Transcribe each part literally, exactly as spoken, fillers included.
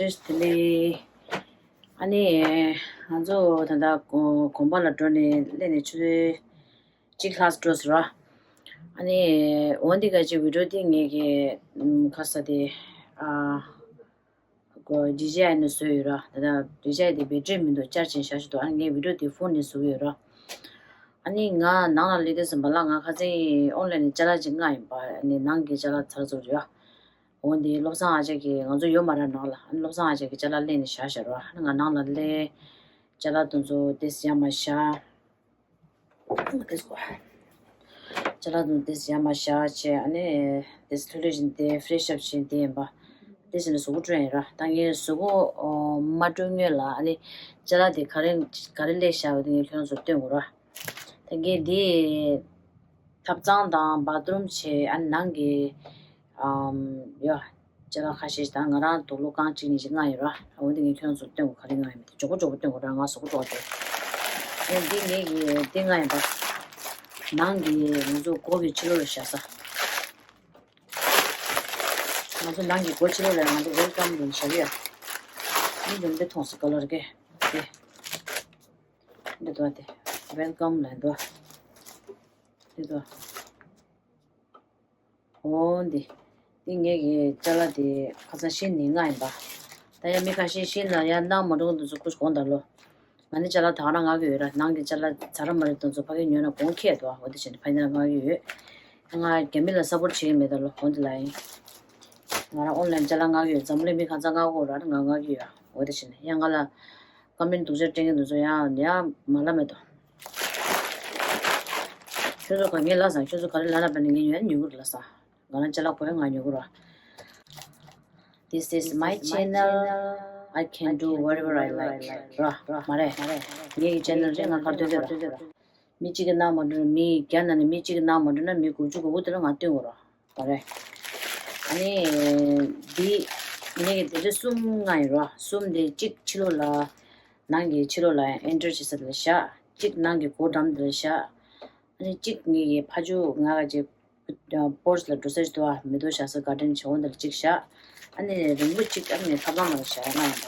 དེ་ནས་ཨ་ནི་ང་ཚོ་ད་ལྟ་གོམ་པ་ལ་འགྲོ་ནས་སླེབས་ནས་ཆུ་ཚོད་གཅིག་ལྷག་འགྲོ་ཟེར་བ། ཨ་ནི་འོ་འདི་ག་ཅིག་བི་ཌིའོ་འདི་ངས་ཀྱི་ཁ་ས་དེ་ཨ། ཌི་ཇེ་ཨའི་ནས་བཟོས་ཡོད་ར། ད་ལྟ་ཌི་ཇེ་ཨའི་དེ་བེ་ཊི་རི་མི་འདུག་ཅར་ཇི་བྱས་བཞག་འདུག་ཨ་ངས་བི་ཌིའོ་དེ་ཕོན་ནས་བཟོས་ཡོད་ར། ཨ་ནི་ང་ནང་ལ་སླེབས་དུས་ཙམ་པ་ལ་ང་ཁ་སང་ཨོན་ལན་ནས་ཅ་ལག་ཅིག་མངགས་ཡིན་པ། ཨ་ནི་ནང་གི་ཅ་ལག་ཚར་ཚར་རེད་ཡ། འོ་འདི་བློ་བཟང་ཨ་ཅག་གིས་ང་ཚོ་ཡོད་མ་རེད་ནང་ལ། ཨ་ནི་བློ་བཟང་ཨ་ཅག་གིས་ཅ་ལག་ལེན་ནས་བཞག་བཞག་ར། ཨ་ནི་ང་ནང་ལ་སླེབས། ཅ་ལག་དེ་ཚོ་ཏོག་ཙམ་ཡར་མར་བཞག་ཏོག་ཙམ་ཡར་མར་བཞག་བྱས། ཨ་ནི་ཏོག་ཙམ་ཐུག་ལེ་བཞིན་དེ་ཕེ་རེ་ཤི་ཨབ་བྱས་དེ་ཡིན་པ། ཏོག་ཙམ་ནས་གཟུགས་པོ་བཀྲུས་ཡིན་ར། ད་ངས་གཟུགས་པོ་མ་བཀྲུས་སྔོན་ལ་ཨ་ནི་ཅ་ལག་དེ་ག་རེ་ག་རེ་སླེབས་བཞག་པ་དེ་ངས་ཁྱོད་ཚོར་སྟོན་དགོས་ར། ད་ངས་འདི་ཐབ་ཚང་དང་བཱ་ཐི་རུམ་བྱས། ཨ་ནི་ནང་གི་ཨམ་ཡ། ཅ་ལག་ཁ་ཤས་ཤིག་དང་ང་རང་དུག་ལོག་རྐང་གཅིག་གཉིས་ཤིག་མངགས་ཡོད་ར། འོ་འདི་ངས་ཁྱོད་ཚོར་སྟོན་དགོས། ག་རེ་མངགས་ཡིན་མིན་དེ་མགྱོགས་པོ་མགྱོགས་པོ་སྟོན་དགོས་ར། ང་གཟུགས་པོ་བཀྲུས་ཏེ། ཨེ་འདི་ངས་ཀྱི་འདི་མངགས་ཡིན་པ། ནང་གི་ང་ཚོ་སྒོ་གི་ཕྱི་ལོགས་ལ་བཞག་ས། ང་ཚོ་ནང་གི་སྒོ་ཕྱི་ལོགས་ལ་ང་ཚོ་ཝེལ་ཀམ་ལབ་བཞག་གི་ཡོད། འདི་འདི་མཐོང་སོང་། ཀ་ལར་གི་དེ་འདི་འདུག་དེ་ཝེལ་ཀམ་ལབ་འདུག་འདི་འདུག་འོ་འདི། འདི་ངས་ཀྱི་ཅ་ལག་དེ་ཁ་སང་ཕྱིན་ནས་མངགས་ཡིན་པ། ད་ཡང་མི་ཁ་ཤས་ཕྱིན་ན་ཡང་གནང་མ་འགྲོ་འདུག་ཚོ་ཁུ་དགོངས་དག་ལོ། ང་ནི་ཅ་ལག་ད་ག་རང་མངགས་ཀྱི་ཡོད་ར། ནང་གི་ཅ་ལག་ཚར་མ་རེད་དུ་ཚོ་ཕ་གི་ཉོས་ན་གོང་ཁེ་འདུག་འོ་དེ་བྱས་ནས་ཕ་གི་ནང་མངགས་ཀྱི་ཡོད། ང་རྒྱ་མི་ལ་སབ་པོར་བྱེད་ཀྱི་མེད་ད་ལོ། འོ་འདི་ལ་ཡིན། ང་རང་ཨོན་ལན་ཅ་ལག་མངགས་ཀྱི་ཡོད། འཛམ་གླིང་མི་གང་ཚང་མངགས་དགོས་ར། ང་མངགས་ཀྱི་ཡོད། འོ་དེ་བྱས་ནས་ཡང་ང་ལ་ཀ་མེན་སྡུག་ཅག་སྤྲད་མཁན་དེ་ཚོ་ཡང་ཡང་མ་ལབ་མེད་དོ། ཁྱོད་ཚོ་ག་ངས་ལབ་སོང་། ཁྱོད་ཚོ་ག་རེ་ལབ་ན་བས་ནས་ངས་ཉོས་ན་ཉོ་གི་རེད་ལབ་སོང་། ང་རང་ཅ་ལག་གོ་ཡ་ང་ཉོ་གི་རེད། This is my channel. I can do whatever I like. ར་མ་རེད། ངའི་ཅེ་ནལ་རེད། ང་ག་རེ་འདོད་འདོད་ར། མི་གཅིག་གིས་གནང་མ་འགྲོ་ན། མི་རྒྱ་ནག་ནས་མི་གཅིག་གིས་གནང་མ་འགྲོ་ན་མི་དགུ་བཅུ་གོ་དགུ་དེ་ལ་ང་སྟོན་དགོས་ར། ད་རེད། ཨ་ནི་འདི་ངས་ཀྱི་དེ་འདྲ་གསུམ་མངགས་ཡིན་ར། གསུམ་དེ་གཅིག་ཕྱི་ལོགས་ལ། ནང་གི་ཕྱི་ལོགས་ལ་ཨེན་ཊར་བྱེད་ས་དེ་ལ་བཞག་གཅིག་ནང་གི་སྒོ་འགྲམ་དེ་ལ་བཞག་ཨ་ནི་གཅིག་ངས་ཀྱི་ཕ་ཇོ་ང་ག་ཅིག་པོར་ཆི་ལ་འགྲོ་ས་ཞིག་འདུག་ཨ། མེ་ཏོག་བཞག་ས་གར་ཌེན་བྱེད་འོང་དེ་ལ་གཅིག་བཞག་ཨ་ནི་རིང་པོ་གཅིག་ཨ་ནི་ཐབ་ཚང་ནང་ལ་བཞག་ཡ་ང་ཡིན་པ།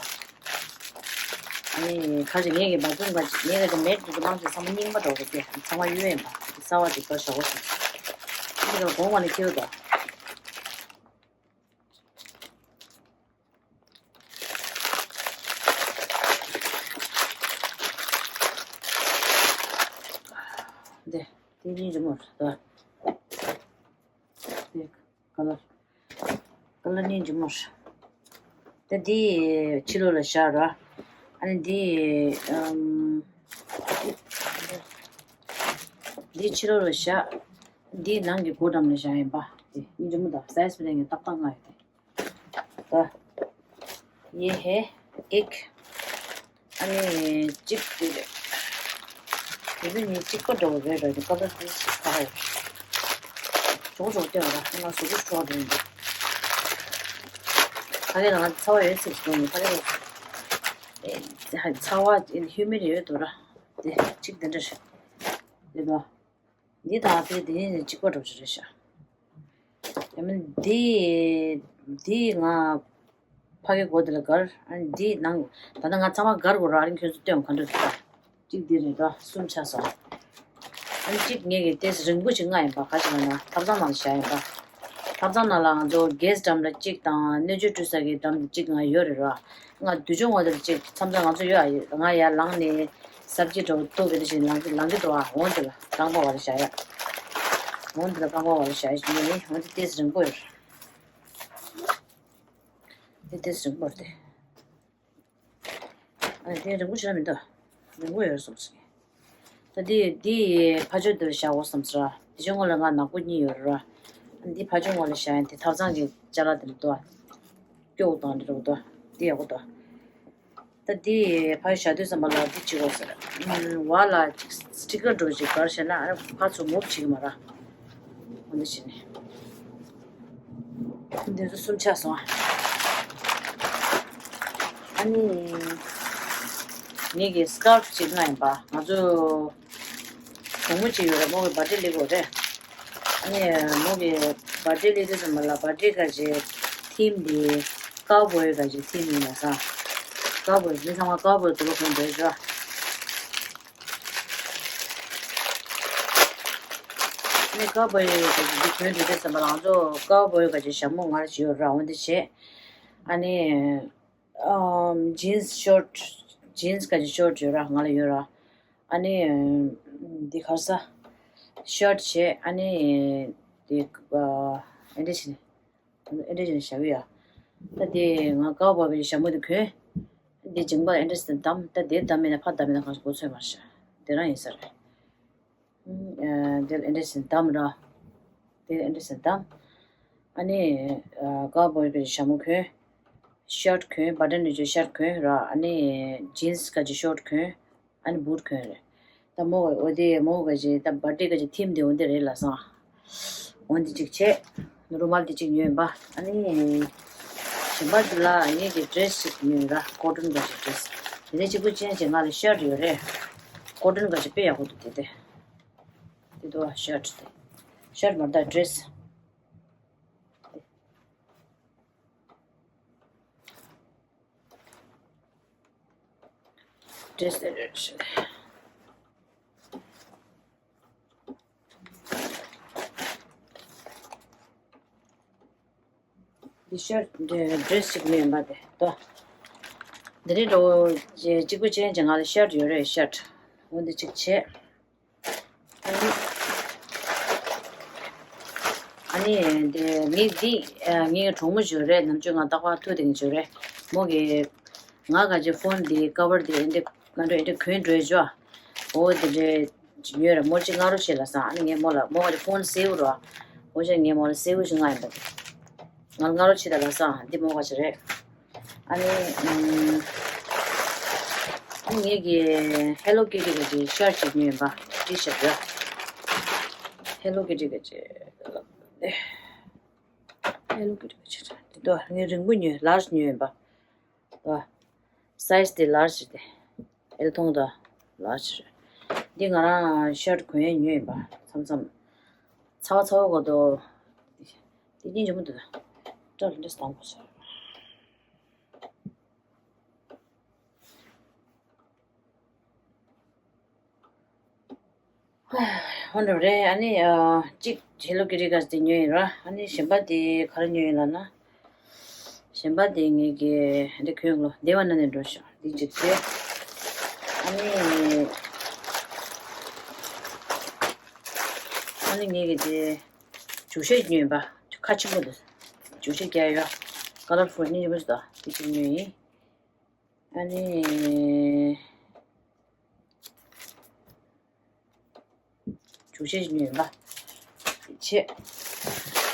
ཨ་ནི་ཁ་ཅིག་ངས་ཀྱི་བ་ཚུན་ཁ་ཅིག་ངས་ཀྱི་མེད་དུ་མང་ཆེ་ཚང་མ་རྙིང་པ་འདྲ་བོ་སྐྱེ། ཚང་མ་གཡུ་ཡིན་པ། གསར་བ་ཅིག་པར་བཞག་གོ་ཞིག་ཁ་ཅིག་ལ་གོང་བ་ནས་ཁྱེར་འདུག་འདི་འདི་གཉིས་ཀྱི་མོ་རེད། འདི་ཀ་ལར་ཀ་ལར་གཉིས་ཀྱི་མོ་རེད། ད་འདི་ཕྱི་ལོགས་ལ་བཞག་ར། ཨ་ནི་འདི་ཨམ། འདི་ཕྱི་ལོགས་ལ་བཞག་འདི་ནང་གི་སྒོ་འགྲམ་ལ་བཞག་ཡིན་པ། འདི་གཉིས་ཀྱི་མོ་ད་སའི་ཛི་བི་ལེན་གྱི་ཏག་ཏག་ང་ཡོད་དེ། ད། ཡེ་ཧེ། ཨེག་ཨ་ནི་གཅིག་དེ་རེད། དེ་ཚོ་གཉིས་གཅིག་པ་འདྲ་བོ་རེད་ར། དེ་ཀ་ལར་དེ་ཞིག་ཁ་ཁ་ཡོད། ཇོ་ཇོ་སྟེར་བ་ར། ང་གཟུགས་པོ་ཤོར་འགྲོ་ཡིན་པ། ད་གིན་ང་ཚ་བ་ཡོད་ཚིག་འགྲོ་ཡིན་ད་གིན། ཨེ་ཚ་བ་ཧིའུ་མིཌ་ཡོད་འདུག་ར། དེ་གཅིག་དེ་འདྲ་རེད། དེ་དང་། འདི་དང་དེ་དེ་ནས་གཅིག་པ་འགྲོ་གི་རེད་ཤག་ཡང་མིན་འདི་འདི་ང་ཕ་གི་སྒོ་དེ་ལ་སྒར། ཨ་ནི་འདི་ནང་ད་ལྟ་ང་ཚང་མ་སྒར་དགོས་ར། ཨ་རིང་ཁྱོད་ཚོ་སྟོན་ག་འདྲ་འདུག་གཅིག་འདི་རེད་དོ། གསུམ་ཆགས་སོང་། ཨ་ནི་གཅིག་ངས་ཀྱི་ཏོག་ཙམ་རིང་པོ་ཞིག་མངགས་ཡིན་པ། ག་ཅིག་ལབ་ན་ཐབ་ཚང་ནང་ལ་བཞག་ཡིན་པ། ཐབ་ཚང་ནང་ལ་ང་ཚོ་གེ་སི་འགྲམ་ལ་གཅིག་དང་སྣོད་བཅུད་བཀྲུ་ས་གི་འགྲམ་དུ་གཅིག་ང་ཡོད་རེད་ར། ང་དུས་ཆུང་ངོ་དེར་ཅིག་མཚམས་མཚམས་ང་ཚོ་ཡོད་ཨ། ཡོད། ང་ཡར་ལངས་ནས་སབ་ཇི་འདྲ་བོ་བཏུག་གི་དེ་བཞིན་ལངས་ཀྱི་ལངས་ཀྱི་འདུག་ཨ། འོང་དེ་ལ་རྐང་པ་བར་བཞག་ཡ། འོང་དེ་ལ་རྐང་པ་བར་བཞག་ཡ་ནི་འོང་དེ་ཏོག་ཙམ་རིང་པོ་ཡོད། དེ་ཏོག་ཙམ་རིང་པོ་རེད་དེ། ཨ་ནི་དེ་རིང་པོ་ཞིག་ལ་མི་འདུག་རིང་པོ་ཡོད་སོང་ཟེར། ད་འདི་འདི་ཕ་ཇོ་འདིར་བཞག་འོ་བསམ་ཟེར། དེ་ཕྱོགས་ངོས་ལ་ང་ནག་པོ་གཉིས་ཡོད་རེད་ར། འདི་ཕ་ཇོ་ངོས་ལ་བཞག་ཡ་དེ་ཐབ་ཚང་གི་ཅ་ལག་དེ་འདུག་ཨ། སྐྱོ་བོ་དང་འདྲ་བོ་འདུག་འདི་ཡག་པོ་འདུག་ད་འདི་ཕ་ཇོ་བཞག་དུས་ཙམ་པ་ལ་འདི་བྱེད་དགོས་ཟེར། ཨ་བ་ལ་སི་ཊི་ཀར་འདྲ་བོ་ཞིག་སྒར་བྱས་ན་ཨ་ཕར་ཚུར་མུབ་བྱེད་ཀྱི་མ་རེད། འོ་འདི་བྱས་ནས། འདི་ཚོ་གསུམ་ཆགས་སོང་ཨ། ཨ་ནི། ངེད་ཀྱི་སི་ཀར་ཕི་ཅིག་མངགས་ཡིན་པ། ང་ཚོ་གྲོགས་མོ་ཅིག་ཡོད་རེད། མོ་གི་བར་ཐི་ཌེ་སླེབས་ཀྱི་ཡོད་རེད། ཨ་ནི་མོ་གི་བར་ཐི་ཌེ་སླེབས་དུས་ཙམ་པ་ལ་བར་ཐི་ཌེ་ག་ཅེ་ཐིམ་དེ་ ཀའོ་བོའི་ག་ཅིག་ཐིམ་ཡིན་ན་ས། ཀའོ་བོའི་འདི་ཚང་མ་ཀའོ་བོའི་དུ་བ་གོན་འདོད་ཤོག་ནི་ཀའོ་བོའི་ག་ཅིག་འདི་གོན་འདོད་དེ་བསམ་པ་ལ་ང་ཚོ་ཀའོ་བོའི་ག་ཅིག་ཞྭ་མོ་ང་ལ་ཅིག་ཡོད་ར། འོན་ཏེ་བྱེད། ཨ་ནི། ཨམ། ཇིན་སི་ཤོར་ཊི། ཇིན་སི་ག་ཅིག་ཤོར་ཊི་ཡོད་ར། ང་ལ་ཡོད་ར། ཨ་ནི། འདི་གར་ས། ཤར་ཊི་བྱས། ཨ་ནི། འདི། ཨ། ཨེ་འདྲ་བྱས་ནས། ཨེ་འདྲ་བྱས་ནས་བཞག་གི་ཡ། ད་འདི་ང་ཀའོ་བོའི་ཞྭ་མོ་འདི་གོན། འདི་མཇིང་པ་ཨེ་འདྲ་བྱས་ནས་བསྡམས། ད་འདིར་བསྡམས་མེད་ན་ཕར་བསྡམས་མེད་ན་གང་ཞིག་གོ་ཚོད་མ་ཤ། འདི་རང་ཡིན་ས་རེད། ཨ། འདིར་ཨེ་འདྲ་བྱས་ནས་བསྡམས་ར། འདིར་ཨེ་འདྲ་བྱས་ནས་བསྡམས། ཨ་ནི། ཨ། ཀའོ་བོའི་ཞྭ་མོ་གོན། ཤར་ཊི་གོན། བ་ཊན་ནི་ཅོ་ཤར་ཊི་གོན་ར། ཨ་ནི། ཇིན་སི་ག་ཅིག་ཤོར་ཊི་གོན། ཨ་ནི་བུ་ཊི་གོན་རེད། ད་མོ་འོ་དེ་མོ་ག་ཅིག་ད་བར་ཐི་ཌེ་ག་ཅིག་ཐིམ་དེ་འོ་དེ་རེད་ལ་སང་། འོ་འདི་གཅིག་བྱས། རུ་མལ་འདི་གཅིག་ཉོས་ཡིན་པ། ཨ་ནི། གཞན་པ་འདི་ལ་ངེད་ཀྱི་ཌི་རེ་སི་ཅིག་ཉོས་ཡིན་ར། ཀོ་ཊོན་ག་ཅིག་ཌི་རེ་སི། དེ་ནས་གཅིག་པུ་ཅན་ཅིག་ང་ལ་ཤར་ཊི་ཡོད་རེད། ཀོ་ཊོན་ག་ཅིག་དཔེ་ཡག་པོ་འདུག་དེ་དེ། དེ་འདུག་བ། ཤར་ཊི་དེ། ཤར་ཊི་མ་རེད་ད། ཌི་རེ་སི། ཌི་རེ་སི་དེ་རེད་ཤག་འདི་ཤར་ཊི་འདི་ཌི་རེ་སི་ཅིག་མིན་པ་དེ་ཏོ། འདི་རེད་འགྲོ། གཅིག་པུ་ཅན་གྱི་ང་ལ་ཤར་ཊི་ཡོད་རེད། ཤར་ཊི་འོ་འདི་གཅིག་བྱས། ཨ་ནི་དེ་ངས་འདི་ངའི་གྲོགས་མོ་ཞིག་རེད། ནམ་རྒྱུན་ང་རྟག་པར་ཐུག་བསྡད་མཁན་ཞིག་རེད། མོ་གིས་ང་ག་ཅིག་ཕོན་འདི་ཀ་བར་འདི་ཨེ་འདྲ་ང་འདྲ་ཨེ་འདྲ་གོན་འགྲོ་ཡ་ཅོ། འོ་དེ་འདྲ་ཅིག་ཉོས་ར། མོ་ཅིག་ང་རོ་བྱེད་ལ་སང་། ཨ་ནི་ངས་མོ་ལ་མོ་ག་ཅིག་ཕོན་སེའུ་རོ། འོ་ཅག་ངས་མོ་ལ་སེའུ་ཞིག་ང་ཡིན་པ་དེ། ང་ལ་ང་རོ་བྱེད་ད་ལ་སང་། འདི་མོ་ག་ཅིག་རེད། ཨ་ནི། ཨམ། ཨ་ནི་ངེད་ཀྱི་ཧེ་ལོ་ཀི་ཊི་གི་ཤར་ཊི་ཅིག་ཉོས་ཡིན་པ། ཊི་ཤར་ཊི་ཡ། ཧེ་ལོ་ཀི་ཊི་གི་ཅིག་ཧེ་ལོ་ཀི་ཊི་གི་ཅིག་དེ་ཏོ་ངས་རིང་པོ་ཉོས། ལར་ཇི་ཉོས་ཡིན་པ། ཏོ། སའི་ཛི་དེ་ལར་ཇི་དེ། ཨེལ་མཐོང་དོ། ལར་ཇི་རེད། འདི་ང་རང་ཤར་ཊི་གོན་ཡས་ཉོས་ཡིན་པ། མཚམས་མཚམས་ཚ་བ་ཚ་བ་གོ་དོ། འདི་སྙིང་རྗེ་མོ་འདུག་ད། སྐྲ་ལ་འདྲེས་དང་པོ་ཟེར། ཧོན་རབ་རེད། ཨ་ནི་ཨ་གཅིག་ཧེ་ལོ་ཀི་ཊི་ག་ཅིག་དེ་ཉོས་ཡིན་ར། ཨ་ནི་གཞན་པ་དེ་ག་རེ་ཉོས་ཡིན་ལབ་ན། གཞན་པ་དེ་ངེད་ཀྱི་འདི་གོན་ལོ་བདེ་བ་ན་ནས་འགྲོ་ཤག་འདི་གཅིག་བྱས། ཨ་ནི། ཨ་ནི་ངེད་ཀྱི་དེ། འགྱུར་བཤད་ཉོས་པ། ཁ་ཆེན་པོ་འདུག་འགྱུར་བཤད་རྒྱག་ཡོད། ཀ་ལར་ཕུལ་ནི་ཡོད་པ་ཞིག་དང་དེ་གཅིག་ཉོས་ཡིན། ཨ་ནི། འགྱུར་བཤད་ཉོས་པ། ཆེ།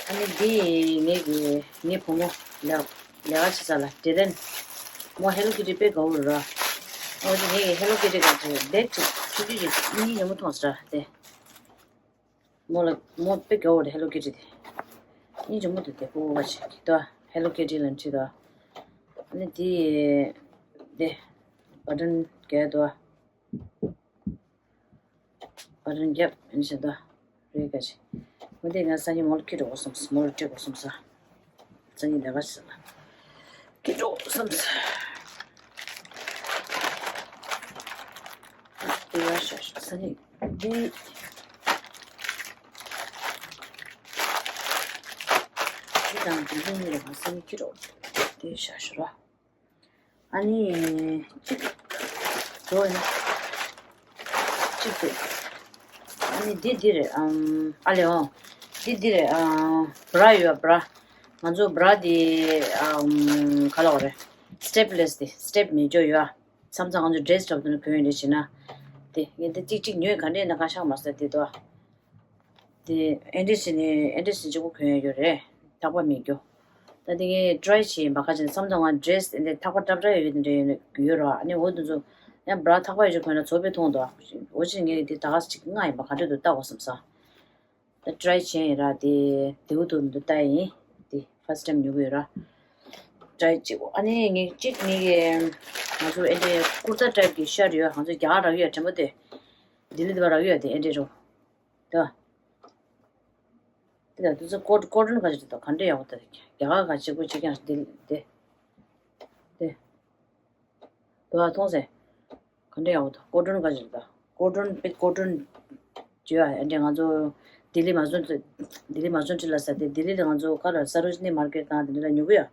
ཨ་ནི་འདི་ངེད་ཀྱི་ངའི་བུ་མོ་ལས་ལས་ཀ་བྱེད་ས་ལ་དེ་རན། མོ་ཧེ་ལོ་ཀི་ཊི་དཔེ་དགའ་བོ་ར། ཨོ་དེ་ངེད་ཀྱི་ཧེ་ལོ་ཀི་ཊི་ག་ཅིག་བེག་ཅིག་ཆུང་ཆུང་ཅིག་གཉིས་ཉོ་མོ་མཐོང་ས་ར་དེ། མོ་ལ་མོ་དཔེ་དགའ་བོ་རེད་ཧེ་ལོ་ཀི་ཊི་དེ། སྙིང་རྗེ་མོ་འདུག་དེ་ཕྲུ་གུ་བ་ཞིག་གི་ཏོ་ཧེ་ལོ་ཀི་ཊི་ལ་འཁྲིད་དོ། ཨ་ནི་དེ་དེ་བ་ཊན་རྒྱག་དོ། བ་ཊན་རྒྱབ་ཨ་ནི་བྱེད་དོ། རེད་ག་ཞིག་འོ་དེ་ང་སང་ཉིན་མོ་ལ་ཁྱེར་འགྲོ་དགོས་བསམས། མོ་ལ་སྤྲད་དགོས་བསམས། སང་ཉིན་ལས་ཀ་བྱེད་ས་ལ་ཁྱེར་འགྲོ་དགོས་བསམས། དེ་ཡར་བཞག་ཤོག་སང་ཉིན་འདི། འདི་དང་འདི་འདི་གཉིས་ལ་ང་སང་ཉིན་ཁྱེར་འགྲོ་དེ་བཞག་ཤོག་ར། ཨ་ནི། གཅིག་འགྲོ་ཡིན། གཅིག་འདུག་ཨ་ནི་འདི་འདི་རེད། ཨམ། ཨ་ལེ་འོང་། འདི་འདི་རེད། ཨམ། བྷ་ར་ཡོད་བྷ་ར། ང་ཚོ་བྷ་ར་འདི། ཨམ། ག་ལབ་དགོས་རེད། སི་ཊེབ་ལེ་སི་དེ་སི་ཊེབ་མེད་ཅོ་ཡོད། མཚམས་མཚམས་ང་ཚོ་ཌི་རེ་སི་འདྲ་པོ་དེ་ནས་གོན་ཡོད་རེད་བྱས་ན། དེ་ངས་འདི་གཅིག་གཅིག་ཉོས་ག་འདྲས་ན་ག་ཤག་མ་ཟེར་དེ་དོ། དེ་ཨེ་འདྲས་བྱས་ནས་ཨེ་འདྲས་བྱས་གཅིག་པོ་གོན་ཡོད་རེད། ཐག་པ་མེད་རྒྱུ། ད་དེ་ངས་ཊི་རའི་བྱས་ཡིན་པ། ཁ་ཅིག་མཚམས་མཚམས་ང་ཌི་རེ་སི་དེ་འདྲས་ཐག་པ་འདྲ་འདྲ་ཡོད་དེ་འདྲས་ཡོད་ནས་ཡོད་ར། ཨ་ནི་འོ་དེ་ཚོ་ཡང་བྷ་ར་ཐག་པ་ཡོད་ཅིག་གོན་ན་ཚོ་དཔེ་མཐོང་འདུག་འོ་ཅིག་ངས་དེ་ད་ག་ཅིག་མངགས་ཡིན་པ། ག་འདྲས་འདུག་ལྟ་དགོས་བསམ་ས། ད་ཊི་རའི་བྱས་ཡིན་ར། དེ་བདེ་པོ་འདུག་མི་འདུག་ལྟ་ཡིན། དེ་ཕར་སི་ཊེམ་ཉོ་གི་ཡོད་ར། ཊི་རའི་བྱེད་དགོས། ཨ་ནི་ངས་གཅིག་ངས་ཀྱི་ང་ཚོ་ཨེ་འདྲས་ཀུར་ཏ་ཊའིབ་ཀྱི་ཤར་ཊི་ཡོད། ང་ཚོ་རྒྱ་གར་རག་ཡོད་དྲན་པ་དེ། ལྡི་ལི་དེ་བ་རག་ཡོད་དེ་ཨེ་འདྲས་རོ། ད། དེ་ལ་དུས་ཚོད་ཀོ་ཀོ་ཊོན་ག་ཅིག་དང་ག་འདྲ་ཡག་པོ་དེ་རྒྱ་གར་ག་ཅིག་པོ་ཅིག་ཀྱང་དེ་དེ། འདུག་ཨ། མཐོང་སོང་། ག་འདྲ་ཡག་པོ་འདུག་སྐོར་སྒྲོན་ག་ཞིག་འདུག་སྐོར་སྒྲོན་པེ་སྐོར་སྒྲོན་བརྗོད་ཨ། ཨ་འདྲ་ང་ཚོ་ལྡི་ལི་མ་ཟོན་ལྡི་ལི་མ་ཟོན་ཁྲི་ལ་ས་དེ་ལྡི་ལི་ལ་ང་ཚོ་ག་ལ་ས་རོ་ཇི་ནི་མར་ཀེཊ་དང་དེ་འདྲ་ལ་ཉོ་གི་ཡོད།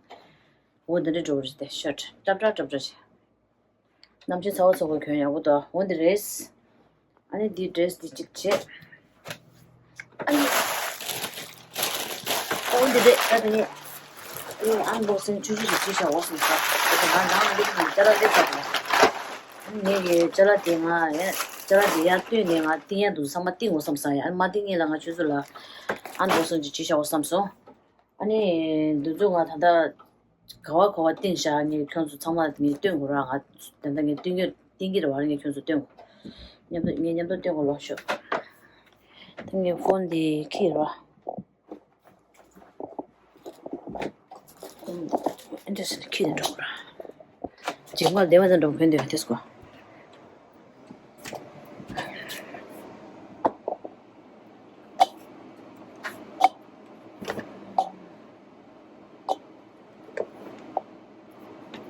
འོ་འདི་འདྲ་འགྲོ་བ་རེད་དེ་ཤར་ཊི་ཏྲབ་ཏྲབ་ཏྲབ་ཏྲབ་བྱས། གནམ་ཕྱི་ཚ་བོ་ཚ་བོ་གྱོན་ཡག་པོ་འདུག་འོ་འདི་རེད། ཨ་ནི་འདི་ཌི་རེ་སི་འདི་གཅིག་བྱས། ཨ་ནི། འོ་འདི་རེད་ད་དེ་ནི། ཨ་ནི་ཨན་བོག་སིང་ཆུང་ཆུང་ཞིག་བྱས་བཞག་འོ་སོང་ས། དེ་ང་ནང་སླེབས་ནས་ཅ་ལག་སླེབས་ཚར་འདུག་ཨ་ནི་ངས་ཀྱི་ཅ་ལག་དེ་ང་ཡ་ཅ་ལག་དེ་ཡར་བཏོན་ནས་ང་བཏིང་ཡ་འདུག་ཚང་མ་བཏིང་འོ་བསམ་ས་ཡ། ཨ་ནི་མ་བཏིང་ངེས་ལ་ང་ཁྱོད་ཚོ་ལ་ཨན་བོག་སིང་ཅིག་བྱས་བཞག་འོ་བསམ་སོང་། ཨ་ནི་འདི་ཚོ་ང་ད་ལྟ་ག་བ་ག་བ་བཏིང་བཞག་ངས་ཁྱོད་ཚོ་ཚང་མ་ངས་སྟོན་དགོས་ར། ང་ད་ལྟ་ངས་བཏིང་གི་བཏིང་གི་རེད་བ། ངས་ཁྱོད་ཚོ་སྟོན་དགོས། མཉམ་དུ་ངས་མཉམ་དུ་སྟོན་དགོས་ལོ་ཤོག་ད་ངས་ཕོན་འདི་ཁྱེར་ར། ཨིན་ཊི་རེ་སི་ཊི་ཁྱེར་འགྲོ་ར། རྗེས་མ་བདེ་བ་ཙམ་འགྲོ་གོན་འདོད་དེ་སྐོ།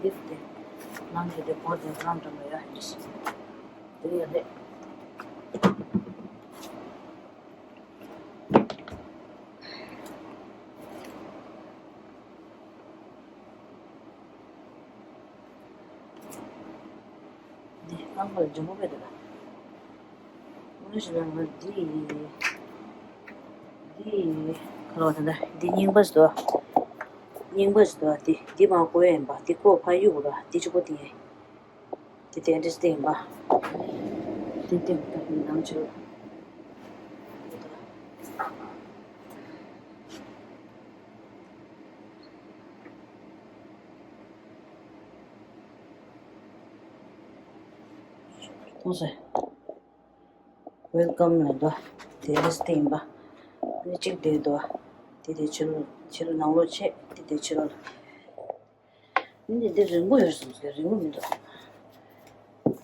འདི་དེ། ནང་གི་དེ་བོར་དེ་རང་འགྲོ་མི་ཡ་ཧེ་ཞིག་དེ་ཡ་རེད། འདི་རྐང་པ་ལ་འཇམ་པོ་བས་འདུག་ལ། དངོས་གནས་ཞེ་དྲག་ང་འདི་ཡིན། འདི་ཡིན། ཁ་ལོ་ད་ལྟ་འདི་རྙིང་པ་ཞིག་འདུག་རྙིང་པ་ཞིག་འདུག་འདི་འདི་མ་བཀོལ་ཡ་ཡིན་པ། འདི་བཀོལ་ཕ་ཡུག་ར་འདི་གཅིག་པོ་འདི་ཡིན། འདི་དེ་འདྲ་ཞིག་ཡིན་པ། འདི་སྟེང་ད་འདི་ནང་ཆུ། མཐོང་སོང་། ཝེལ་ཀམ་ལ་འདུག་དེ་རེ་སི་ཊི་ཡིན་པ། ཨ་ནི་གཅིག་དེ་འདུག་དེ་དེ་ཕྱི་ལོགས་ཕྱི་ལོགས་ནང་ལོགས་བྱས། དེ་དེ་ཕྱི་ལོགས་ལ། ཨ་ནི་འདི་རིང་པོ་ཡོད་བསམ་སོང་། རིང་པོ་མི་འདུག་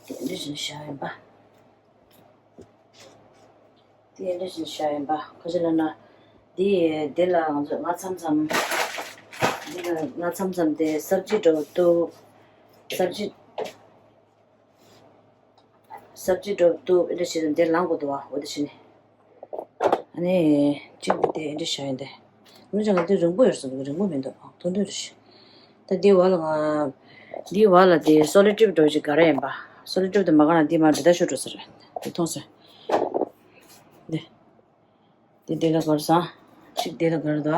དེ་འདྲ་བྱས་བཞག་ཡིན་པ། དེ་འདྲ་བྱས་བཞག་ཡིན་པ། ཁ་ཅིག་ལབ་ན། འདི་འདི་ལ་ང་ཚོ་ང་མཚམས་མཚམས། འདི་ལ་ང་མཚམས་མཚམས་དེ་སབ་ཇི་འདྲ་བོ་འདུག་སབ་ཇི། སབ་ཇི་འདྲ་བོ་འདུག་ཨེ་འདྲ་བྱས་ནས་འདིར་ལངས་དགོས་འདུག་བ། འོ་དེ་བྱས་ནས། ཨ་ནི། གཅིག་དེ་ཨེ་འདྲ་བྱས་ཡིན་ཏེ། མི་ཅང་དེ་རིང་པོ་ཡོད་སོང་། རིང་པོ་མི་འདུག་ཐུང་ཐུང་རེད་ཤག་ད་འདི་བ་ལ་ང་། འདི་བ་ལ་དེ་སོ་ལེ་ཊིབ་འདྲ་བོ་ཅིག་ག་རེ་ཡིན་པ། སོ་ལེ་ཊིབ་དེ་མ་ག་ན་འདི་མ་འདི་ད་ཤོ་འགྲོ་ས་རེད། དེ་མཐོང་སོང་། འདི། དེ་དེ་ལ་གར་ས། ཅིག་དེ་ལ་གར་ད།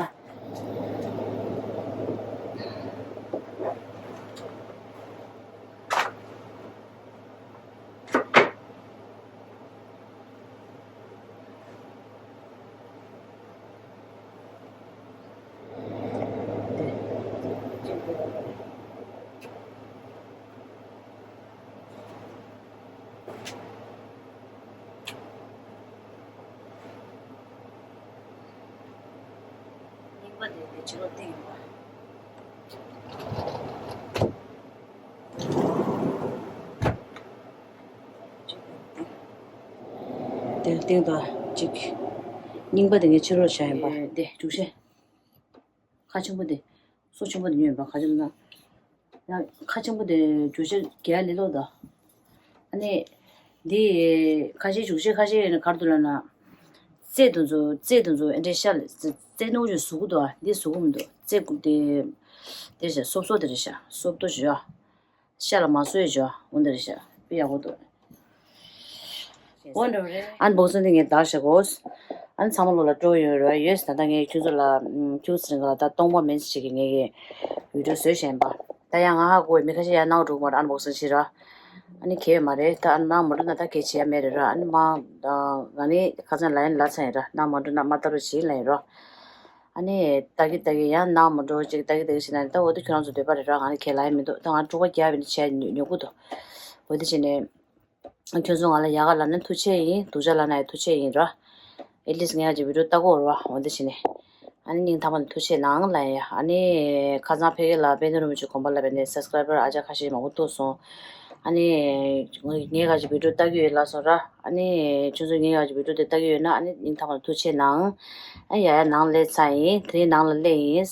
རྙིང་པ་དེ་དེ་ཕྱི་ལོགས་སྟེང་ཡིན་པ། དེ་སྟེང་དུ་གཅིག་རྙིང་པ་དེ་ངས་ཕྱི་ལོགས་བཞག་ཡིན་པ། དེ་འཇུག་ཤེས། ཁ་ཆེན་པོ་དེ། སོ་ཆེན་པོ་དེ་ཉོས་ཡིན་པ། ཁ་ཆེན་པོ་ན། ཡང་ཁ་ཆེན་པོ་དེ་རྒྱུ་ཆ་རྒྱལ་ལེ་ལོ་ད། ཨ་ནི། འདི། ཁ་ཤས་རྒྱུ་ཆ་ཁ་ཤས་ཡིན་ན་གར་དུ་ལ་ན། རྩེ་དུ་འཛུ་རྩེ་དུ་འཛུ་ཨེ་འདྲས་ཤ་ལ་རྩེ་རྩེ་ནུ་ཅུ་ཟུག་གུ་དུ་ཨ་འདི་ཟུག་གུ་མི་འདུག་རྩེ་གུ་དེ། དེ་བྱ་སོབ་སོ་དེ་རེད་ཤ་སོབ་ཏོ་བྱ། ཤ་ལ་མ་སོ་ཡ་བྱ་འོ་འདི་རེད་ཤ་དཔེ་ཡག་པོ་འདུག་འོ་འདྲ་བ་རེད། ཨན་བོག་སིང་དེ་ངས་བདག་བྱེད་དགོས། ཨན་ཚང་མ་ལོ་ལ་སྤྲོ་ཡོད་ར་ཡོད་ད་ལྟ་ངས་ཁྱོད་ཚོ་ལ་ཁྱོད་ཚོ་རིང་ག་ལ་ད་སྟོང་པ་མིན་ཞིག་གི་ངས་ཀྱི་བི་ཌིའོ་བཟོས་བཞིན་པ། ད་ཡང་ང་ཧ་གོ་བའི་མི་ཁ་ཤས་ཡང་ནང་འགྲོ་མ་ར་ཨན་བོག་སིང་བྱེད་ར། ཨ་ནི་གལ་མ་རེད་ད་ཨན་ནང་མ་འགྲོ་ན་ད་གལ་བྱེད་ཡ་མེད་རེད་ར། ཨ་ནི་མ་ང་ནི་ཁ་སང་ལ་ཡིན་ལ་ཚ་ཡིན་ར་ནང་མ་འགྲོ་ན་མ་ལྟ་རུ་བྱེད་ལ་ཡིན་ར། ཨ་ནི་ད་གི་ད་གི་ཡང་ནང་མ་འགྲོ་ཅིག་ད་གི་ད་གི་བྱེད་ན་ད་འོ་ད་ཁྱོད་རང་ཚོ་འདོད་པ་རེད་ར། ང་ནི་གལ་ལ་ཡིན་མི་འདུག་ད་ང་དྲུག་པ་བརྒྱབ་ཡིན་བྱས་ཉོ་ཉོ་གི་འདུག་འོ་ད་བྱས་ནས། ཁྱོད་ཚོ་ང་ལ་ཡག་ག་ལབ་ན་ཐུགས་རྗེ་ཆེ་ཡིན། སྡུག་ཅག་ལབ་ན་ཡང་ཐུགས་རྗེ་ཆེ་ཡིན་ར། ཨེ་ལིས་ངས་ཀྱི་བི་ཌིའོ་ལྟ་གོ་ར་འོ་འདི་བྱས་ནས། ཨ་ནི་སྙིང་ཐག་པ་ནས་ཐུགས་རྗེ་ཆེ་གནང་ལབ་ཡ། ཨ་ནི་ཁ་སང་ཕ་གི་ལ་དཔལ་ལྡན་རིན་པོ་ཆེ་དགོན་པ་ལ་བས་ནས་སབ་སི་ཀ་རའི་བར་ཨ་ཅག་ཁ་ཤས་མང་པོ་གཏུགས་སོང་། ཨ་ནི་ངས་ཀྱི་བི་ཌིའོ་ལྟ་གི་ཡོད་ལབ་སོང་ར། ཨ་ནི་ཁྱོད་ཚོ་ངས་ཀྱི་བི་ཌིའོ་དེ་ལྟ་གི་ཡོད་ན་ཨ་ནི་སྙིང་ཐག་པ་ནས་ཐུགས་རྗེ་ཆེ་གནང་། ཨ་ཡ་ཡ་ནང་སླེབས་ཚར་ཡིན། དེ་རིང་ནང་ལ་སླེབས་ཡིན།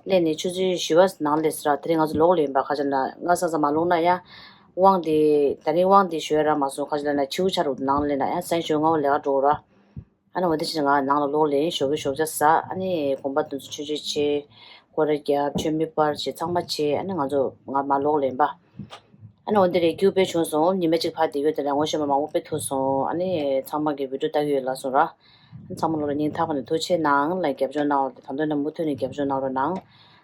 སླེབས་ནས་ཆུ་ཚོད་བཞི་པ་ནང་སླེབས་སོང་ར། དེ་རིང་ང་ཚོ་ལོག་ལ་ཡིན་པ་ཁ་ཆེ་ན་སྔ་ས་ས་མ་ལོག་ན་ཡ། དབང་དེ་ད་རིང་དབང་དེ་ཞུ་ཡ་རག་མ་སོང་། ཁ་ཅིག་ལབ་ན་ཕྱི་དྲོ་ཆ་རུ་ནང་སླེབས་ན་ཡང་སང་ཞོགས་སྔ་པོ་ལས་ཀ་འགྲོ་ར། ཨ་ནི་འོ་དེ་ཕྱིན་ང་ནང་ལ་ལོག་ལེན། ཞོགས་ཀས་ཞོགས་ཇ་ཟ། ཨ་ནི་དགོན་པ་དེ་ཚོ་མཆོད་མཇལ་བྱས། སྐོར་ར་བརྒྱབ། མཆོད་མེ་སྤར་བྱས། ཚང་མ་བྱས། ཨ་ནི་ང་ཚོ་ང་མར་ལོག་ལེན་པ། ཨ་ནི་འོ་འདི་རེད། སྐྱིད་པོ་བྱུང་སོང་། ཉི་མ་གཅིག་ཕར་བསྡད་ཡོད། དེ་ལ་ངོ་ཤེས་པ་མང་པོ་དཔེ་ཐུག་སོང་། ཨ་ནི་ཚང་མ་གི་བི་ཌིའོ་ལྟ་གི་ཡོད་ལབ་སོང་ར། ཨ་ནི་ཚང་མ་ལོ་ལ་སྙིང་ཐག་པ་ནས་ཐུགས་རྗེ་ཆེ་གནང་། ལ་རྒྱབ་སྐྱོར་གནང་བ་དང་དོན་ནས་མུ་མཐུད་ནས་རྒྱབ་སྐྱོར་གནང་རོགས་གནང་།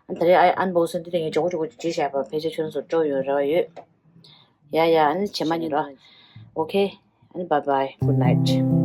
ཨ་ནི་ད་རེས་ཨ་ཨན་བོག་སིང་འདི་རེད། ངས་མགྱོགས་པོ་མགྱོགས་པོ་བྱས་བཞག་པ། ཕལ་ཆེར་ཁྱོད་རང་ཚོ་སྤྲོ་ཡོང་རེ་བ་ཡོད། ཡ་ཡ། ཨ་ནི་རྗེས་མ་ཉིན་ར། ཨོ་ཁེ། ཨ་ནི་bye bye, good night.